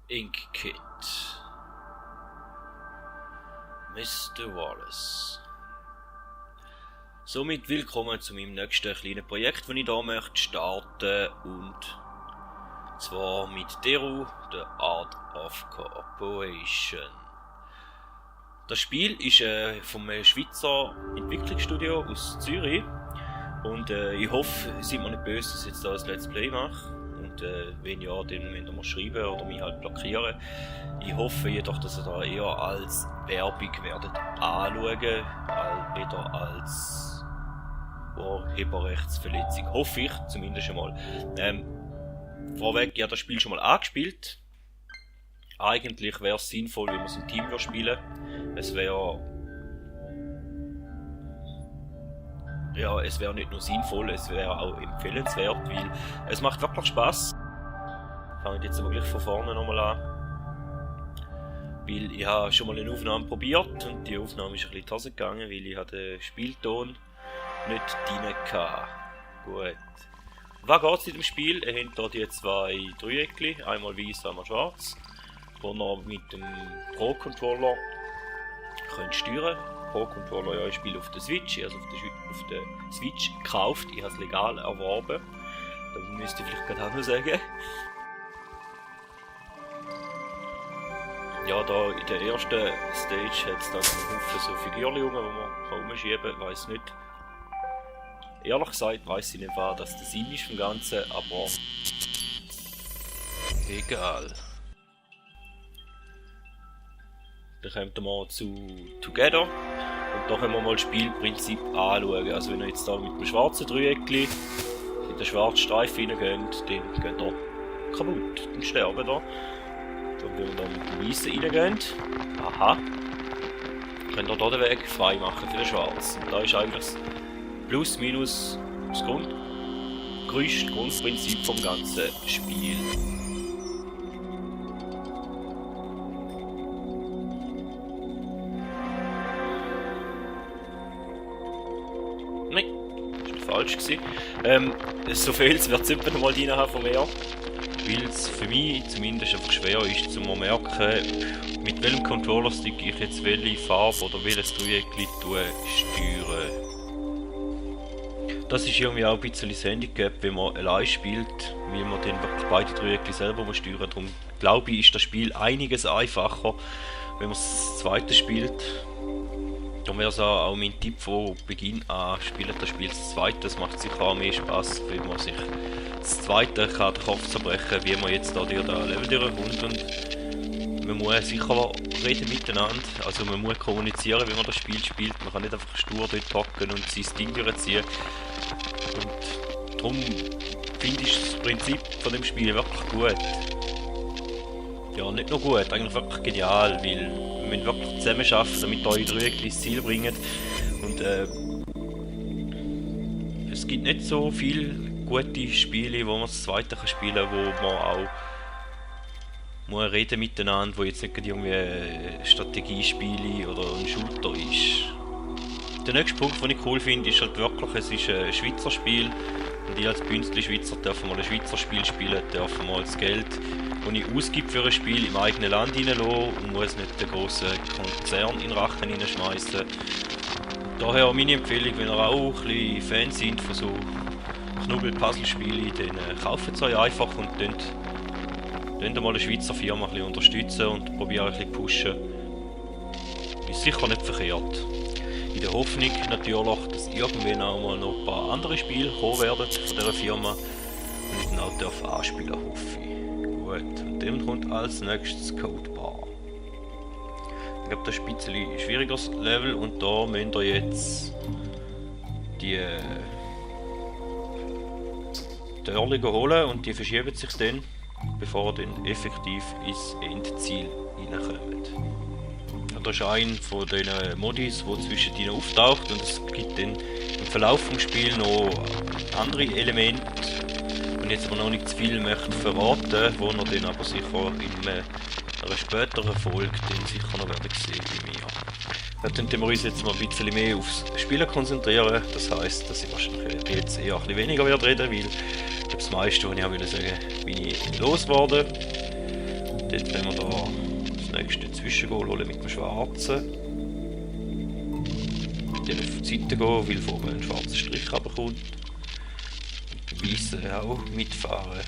Ink Kit. Mr. Wallace. Somit willkommen zu meinem nächsten kleinen Projekt, das ich hier möchte starten, und zwar mit Deru, The Art of Cooperation. Das Spiel ist vom Schweizer Entwicklungsstudio aus Zürich und ich hoffe, seid mir nicht böse, dass ich jetzt da ein Let's Play mache. Und wenn ja, dann müsst ihr mir schreiben oder mich halt blockieren. Ich hoffe jedoch, dass ihr da eher als Werbung werdet anschauen, weder als Urheberrechtsverletzung. Hoffe ich zumindest einmal. Vorweg, ja, das Spiel schon mal angespielt. Eigentlich wäre es sinnvoll, wenn man es im Team spielen würde. Es wäre nicht nur sinnvoll, es wäre auch empfehlenswert, weil es macht wirklich Spaß. Fange ich jetzt aber gleich von vorne nochmal an. Weil ich habe schon mal eine Aufnahme probiert und die Aufnahme ist ein bisschen in die Hose gegangen, weil ich den Spielton nicht drin hatte. Gut. Was geht es in dem Spiel? Ihr habt hier die zwei Dreieckchen, einmal weiß, einmal schwarz, wo ihr mit dem Pro-Controller könnt steuern. Pro-Controller, ja, ich spiele auf der Switch, also auf der Switch gekauft, ich habe es legal erworben. Das müsst ihr vielleicht gerade auch noch sagen. Ja, da in der ersten Stage hat es dann einen Haufen so Figürchen rum, die man rumschieben kann, weiss nicht. Ehrlich gesagt weiss ich nicht, was das der Sinn ist vom Ganzen, aber egal. Dann kommt wir zu Together und da können wir mal das Spielprinzip anschauen. Also wenn ihr jetzt da mit dem schwarzen Dreieckchen in den schwarzen Streifen reingeht, dann geht ihr kaputt, dann sterben da. Und wenn wir da mit dem weißen reingehen, aha, könnt ihr hier den Weg frei machen für den schwarzen. Und da ist eigentlich das plus minus das Grundprinzip vom ganzen Spiel. Falsch gewesen. So viel wird es immer noch mal rein haben von mir. Weil es für mich zumindest einfach schwer ist, zu merken, mit welchem Controllerstick ich jetzt welche Farbe oder welches Dreieckchen steuere. Das ist irgendwie auch ein bisschen das Handicap, wenn man allein spielt, weil man dann wirklich beide Dreieckchen selber steuern muss. Darum glaube ich, ist das Spiel einiges einfacher, wenn man das zweite spielt. Darum wäre es auch mein Tipp von Beginn an, spielt das Spiel das zweite. Das macht sicher auch mehr Spaß, wenn man sich das zweite kann den Kopf zerbrechen kann, wie man jetzt da durch das Level durchkommt. Und man muss sicher reden miteinander, also man muss kommunizieren, wenn man das Spiel spielt. Man kann nicht einfach stur dort hocken und sein Ding durchziehen. Und darum finde ich das Prinzip von dem Spiel wirklich gut. Ja, nicht nur gut, eigentlich wirklich genial, weil wir müssen wirklich zusammenarbeiten, damit eure Dreieckchen ins Ziel bringen. Und es gibt nicht so viele gute Spiele, wo man das zweite spielen kann, wo man auch muss reden miteinander, wo jetzt nicht irgendwie ein Strategiespiele oder ein Shooter ist. Der nächste Punkt, den ich cool finde, ist halt wirklich, es ist ein Schweizer Spiel. Und ich als Bünzli-Schweizer darf mal ein Schweizer Spiel spielen, darf mal das Geld, das ich ausgebe für ein Spiel, im eigenen Land reinlassen und muss nicht den grossen Konzern in den Rachen reinschmeißen. Daher meine Empfehlung, wenn ihr auch ein bisschen Fans sind von so Knubbel-Puzzle-Spielen, dann kauft es euch einfach und dann mal eine Schweizer Firma ein bisschen unterstützen und probieren ein bisschen pushen. Ist sicher nicht verkehrt. In der Hoffnung natürlich, dass irgendwann auch mal noch ein paar andere Spiele kommen werden von dieser Firma und ich dann auch anspielen hoffe ich. Gut, und dann kommt als nächstes Codebar. Ich glaube, das ist ein bisschen schwierigeres Level und da müsst ihr jetzt die Törchen holen und die verschieben sich dann, bevor ihr dann effektiv ins Endziel reinkommt. Das ist einer von den Modis, der zwischen ihnen auftaucht und es gibt dann im Verlauf des Spiels noch andere Elemente, und jetzt aber noch nicht zu viel möchte verraten, wo ihr dann aber sicher in einer späteren Folge dann sicher noch werden sehen bei mir. Da können wir uns jetzt mal ein bisschen mehr aufs Spielen konzentrieren, das heisst, dass ich wahrscheinlich jetzt eher ein bisschen weniger reden werde, weil das meiste, was ich sagen wollte, bin ich losgeworden. Dort wenn wir da das nächste Zwischengoal holen mit dem Schwarzen. Dann auf die Seite gehen, weil vorne ein schwarzer Strich runterkommt. Und der Weiße auch mitfahren.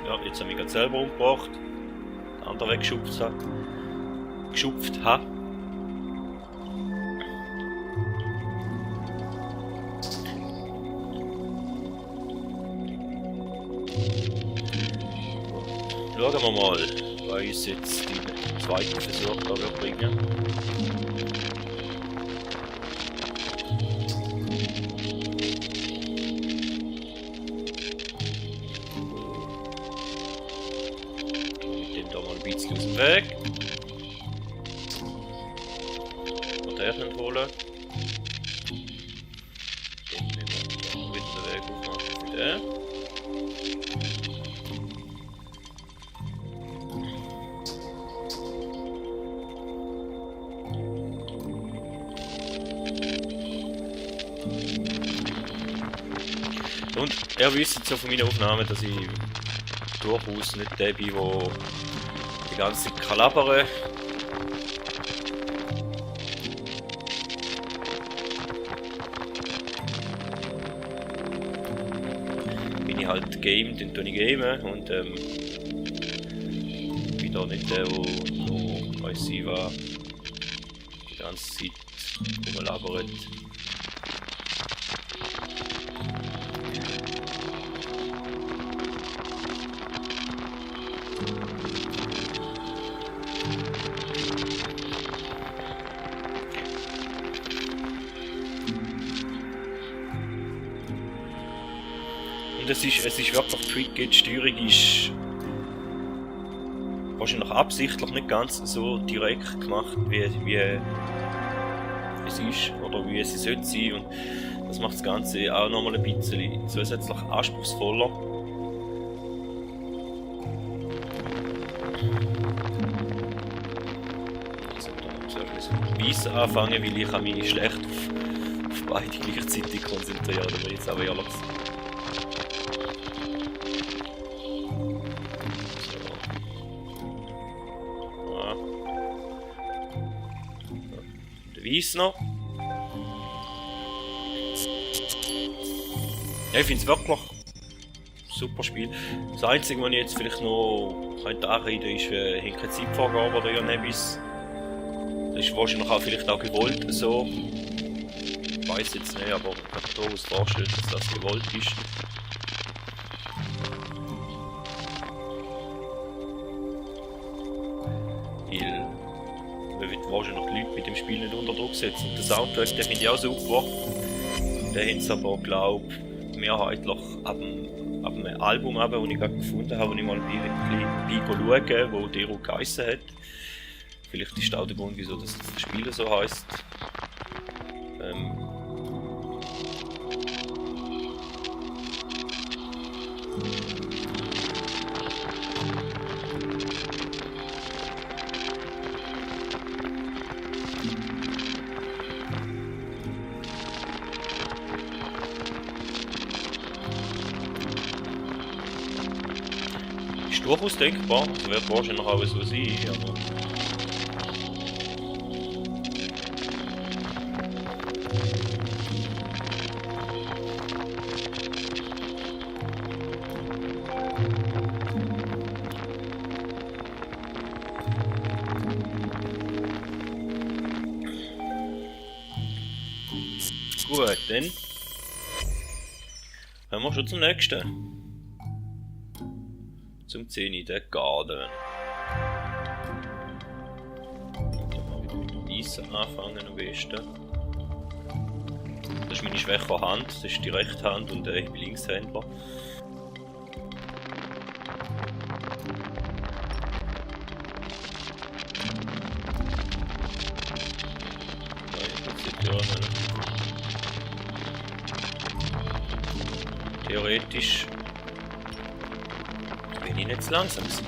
Ja, jetzt habe ich gerade selber umgebracht. Den anderen weggeschupft habe. Schauen wir mal, was uns jetzt die zweite Versuch da wird bringen. Mit dem da mal ein bisschen aus dem Weg. Und den nicht holen. Den müssen wir wieder den Weg aufmachen für den. Und er wisst jetzt so von meinen Aufnahmen, dass ich durchaus nicht der bin, der die ganze Zeit kalabere. Wenn ich halt game, dann tue ich gamen und bin da nicht der, der weiss ich was die ganze Zeit rumlabert. Und es ist wirklich tricky, die Steuerung ist wahrscheinlich absichtlich nicht ganz so direkt gemacht, wie es ist oder wie es sollte sein. Und das macht das Ganze auch nochmal ein bisschen zusätzlich anspruchsvoller. Weiss anfangen, weil ich mich schlecht auf beide gleichzeitig konzentrieren, aber jetzt aber ehrlich gesagt. Weiss noch. Ja, ich finde es wirklich ein super Spiel. Das Einzige, was ich jetzt vielleicht noch anreden könnte, ist keine Zeitvorgabe oder irgendetwas. Das ist wahrscheinlich auch vielleicht auch gewollt so. Ich weiß jetzt nicht, aber ich kann mir durchaus vorstellen, dass das gewollt ist. Weil man wird wahrscheinlich die Leute mit dem Spiel nicht unter Druck setzen. Und der Soundtrack, den finde ich auch super. Den haben sie aber, glaube ich, mehrheitlich ab dem Album, das ich gerade gefunden habe, wo ich mal bei schauen, wo Dero geheissen hat. Vielleicht ist das auch der Grund, wieso das Spiel so heisst. Ist durchaus denkbar, das wird wahrscheinlich auch so sein, aber... Gut, dann kommen wir schon zum nächsten. Zum 10. der Garden. Dann mal wieder mit dem Weissen anfangen am besten. Das ist meine schwache Hand, das ist die rechte Hand und ich bin Linkshändler. Theoretisch Bin ich nicht zu langsam gewesen?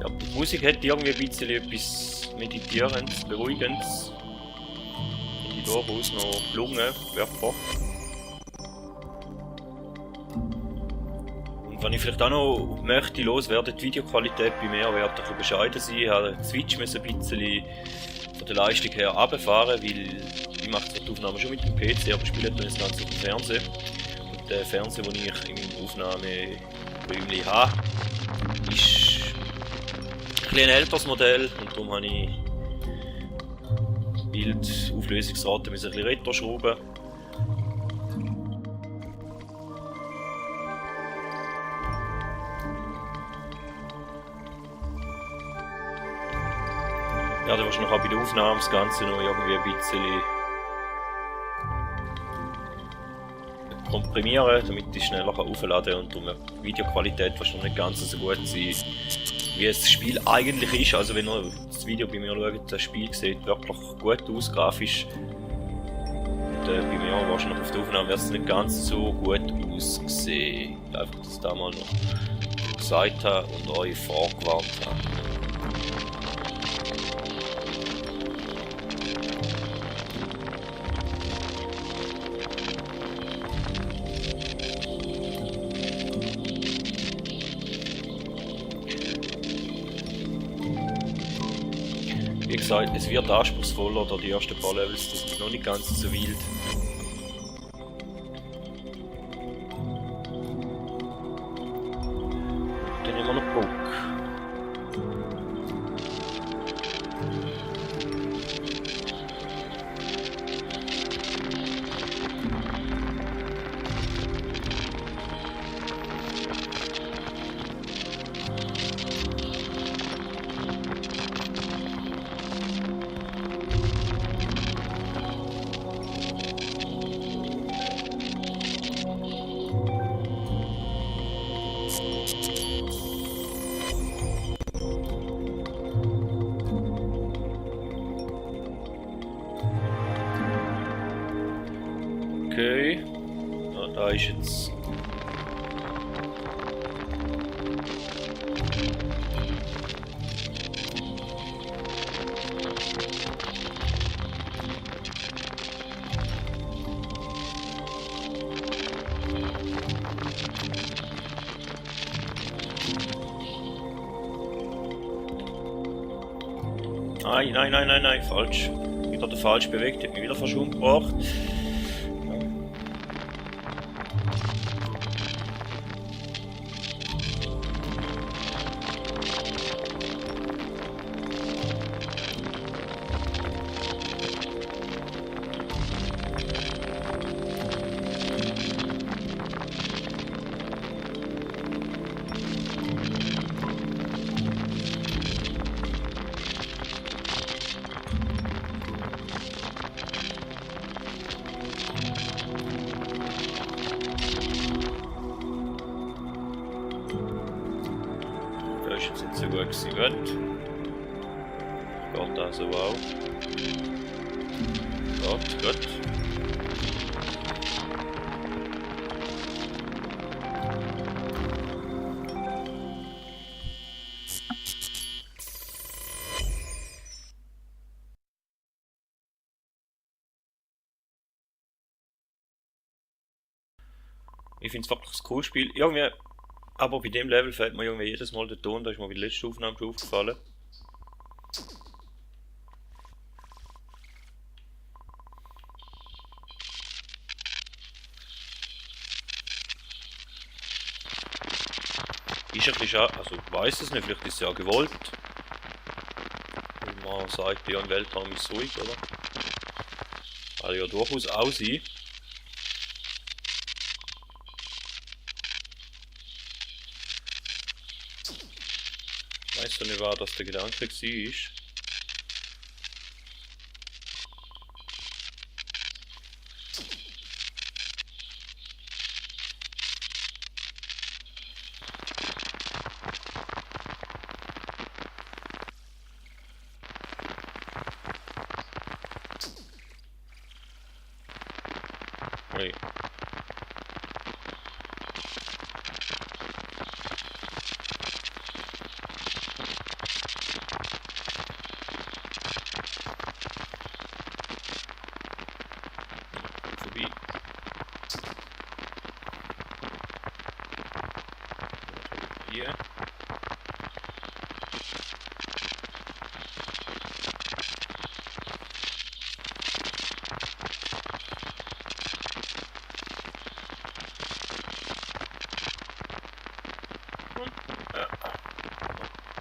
Ja, die Musik hat irgendwie ein bisschen etwas Meditierendes, Beruhigendes. Die durchaus noch gelungen, wertvoll. Und wenn ich vielleicht auch noch möchte loswerden, die Videoqualität bei mir wird ein bisschen bescheiden sein. Ich habe den Switch ein bisschen von der Leistung her runterfahren, weil ich mache zwar die Aufnahme schon mit dem PC, aber spiele dann das Ganze auf dem Fernseher. Und der Fernseher, den ich im Aufnahmeräumchen habe, ist ein älteres Modell und darum habe ich Bildauflösungsrate ein bisschen retro schrauben. Ja, dann wahrscheinlich auch bei der Aufnahme das Ganze noch irgendwie ein bisschen komprimieren, damit ich schneller aufladen kann und darum die Videoqualität wahrscheinlich nicht ganz so gut sein, wie es das Spiel eigentlich ist. Also wenn ihr das Video bei mir schaut, das Spiel sieht wirklich gut aus, grafisch. Und bei mir wahrscheinlich auf der Aufnahme wird es nicht ganz so gut aussehen. Einfach, dass ich da mal noch gesagt habe und euch vorgewarnt habe. Wie gesagt, es wird anspruchsvoller, da die ersten paar Levels, das ist noch nicht ganz so wild. Dann haben wir noch Bock. Okay. Ja, da ist jetzt. Nein, falsch. Wieder falsch bewegt, hat mich wieder fast umgebracht. Das ist jetzt nicht so gut gewesen, geht also auch. Gut. Ich finde es wirklich ein cooles Spiel. Irgendwie, aber bei dem Level fällt mir irgendwie jedes Mal der Ton, da ist mir bei der letzten Aufnahme schon aufgefallen. Ist ein bisschen schade, also ich weiss es nicht, vielleicht ist es ja gewollt. Wenn man sagt, Beyond Weltraum ist ruhig, oder? Kann ja durchaus auch sein. Ich weiss ja nicht, wer das der Gedanke war.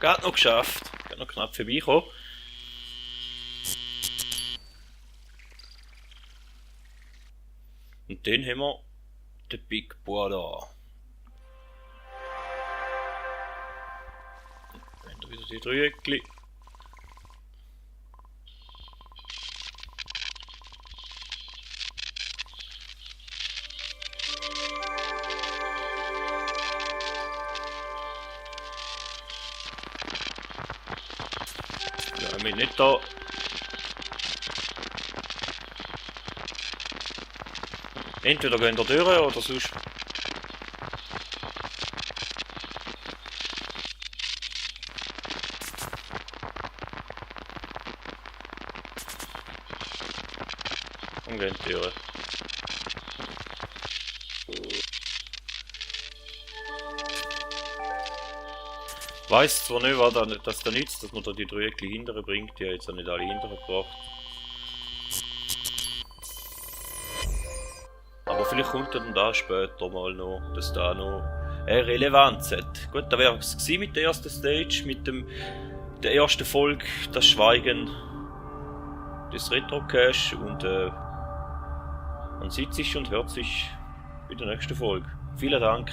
Gerade noch geschafft. Gerade noch knapp vorbeikommen. Und dann haben wir den Big Boy da. Wenn da wieder die Dreieckli. Ja, ich bin nicht da. Entweder gehen wir durch oder sonst. Und gehen durch. Weiss zwar nicht, was das da nützt, dass man da die Dreieckli hinterher bringt. Die haben jetzt auch nicht alle hinterher gebracht. Aber vielleicht kommt dann da später mal noch, dass da noch eine Relevanz hat. Gut, da wäre es mit der ersten Stage, mit der ersten Folge, das Schweigen des Retro-Cache und man sieht sich und hört sich in der nächsten Folge. Vielen Dank.